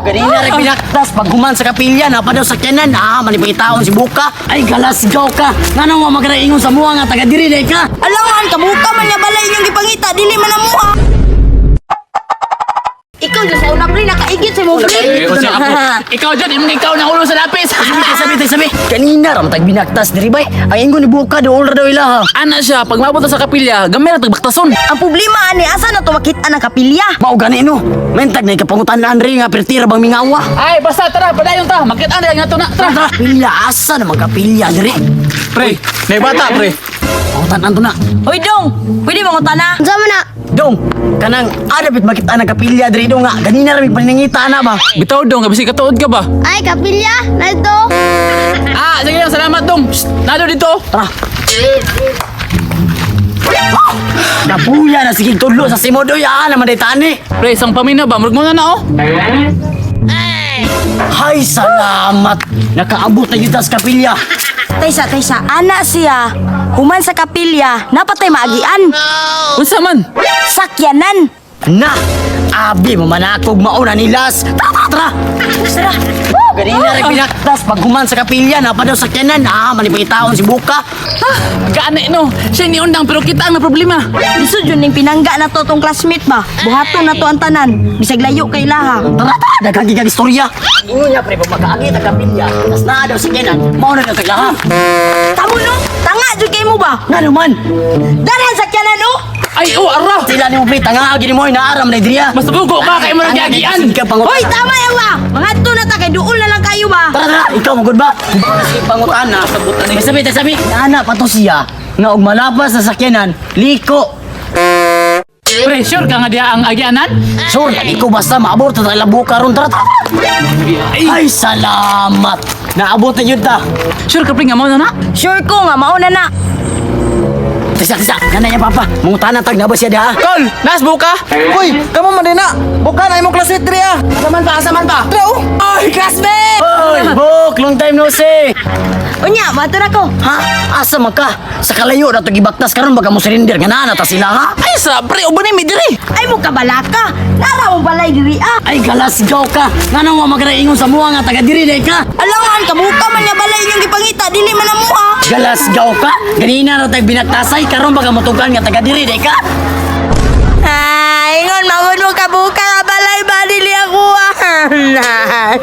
Ganina rin pinaktas paghuman sa kapilya na pa daw sakyanan ah manipangitaon si Buka. Ay galasgaw ka. Ngano mo magara ingon sa muha nga taga diri day ka? Alangan, kabuka man nga balay inyong gipangita, dili man ang muha. Ikaw dyan sa una, pre, nakaigit sa mo, pre. Eh, o siya, ako. Ikaw dyan, imong ikaw na ulo sa lapis. Sabi sabi sabi. Kanina ra matag binaktas diri bay. Ang ingon ni Buka dool ra daw ila ha. Ana siya, pag mabot na sa kapilya, gamay na tagbaktason. Ang problema ani, asa na to makita ng kapilya? Mao gani no. Mentag na ikapangutan-an ri nga pertira bang mingawa. Ay, basta tara, padayon ta. Makita na nga to na. Tara. Tara, kapilya asa na magkapilya diri? Pre, may bata, pre. Pangutan-an to na. Hoy dong, pwede mo na? Unsa man na? Dong, kanang adapit makita ang kapilya diri dong nga. Ganina ra may paningita na ba? Bitaw dong, bisig katuod ka ba? Ay, kapilya! Nalto! Ah, sige lang, salamat dong. Shh, nalo dito. Tara. Ah! Nabuya na sige tudlo sa simodoy ah naman day tani. Pre, isang pamina ba? Murag mo na na, oh. Hay salamat. Nakaabot na gyud ta sa kapilya. Taysa, taysa, ana siya. Human sa kapilya, napatay maagian. Unsa man? Sakyanan. Na, abi mo manakog mauna nilas. Tara, tara. Tara. Ganina rin pinaktas paghuman sa kapilya na pa daw sakyanan ah manipangitaon si Buka. Gani no. Siya ni undang pero kita ang problema. Lisod yun ning pinangga na to tong classmate ba? Buhaton na to ang tanan. Bisag layo kay laha. Tara, tara, daghang gigag istorya. Ingon niya pre pag makaagi ta kapilya, tas naa daw sakyanan, mao na daw taglaha. Tamo no? Tanga jud kay mo ba? Ngano man? Darhan sakyanan oh. Ay, oh, ara. Sila ni mo pre tanga gini mo inaaram na diriya. Mas bugo ka kay mo nagyagian. Sige pangutan. Hoy, tama yan ba? Mga na ta kay duol na lang kayo ba? Tara, tara, ikaw magud ba? Sige pangutan na. Sabi sabi sabi. Ana pa to siya nga og malapas sa sakyanan, liko. Pre, sure ka nga diya ang agianan? Sure, lagi ko basta maabot ta tala buka ron tara. Tara. Ay, salamat. Naabot na yun ta. Sure ka pre nga mo na na? Sure ko nga mauna na. Tisa, tisa. Nanay niya papa. Mangutana tag na ba siya diha? Tol, nas buka. Uy, kamo man din na. Buka na imong classmate diri ah. Asa man pa, asa man pa? Tara oh. Ay, classmate! Oy, Bok, long time no see. Unya, mato na ko. Ha? Asa man ka? Sa kalayo na to gibaktas karon baga mo surrender nga naa na ta sila ha? Ay, sa pre, uban ni diri. Ay mo kabalaka. Nara mo balay diri ah. Ay galasgaw ka. Ngano mo magara ingon sa muha nga taga diri day ka? Alangan, kabuka man nga balay inyong gipangita, dili man ang muha. Galasgaw ka. Ganina ra tay binaktasay karon baga motugan nga taga diri day ka. Ay, ingon mangod mo kabuka nga balay ba dili ako ah.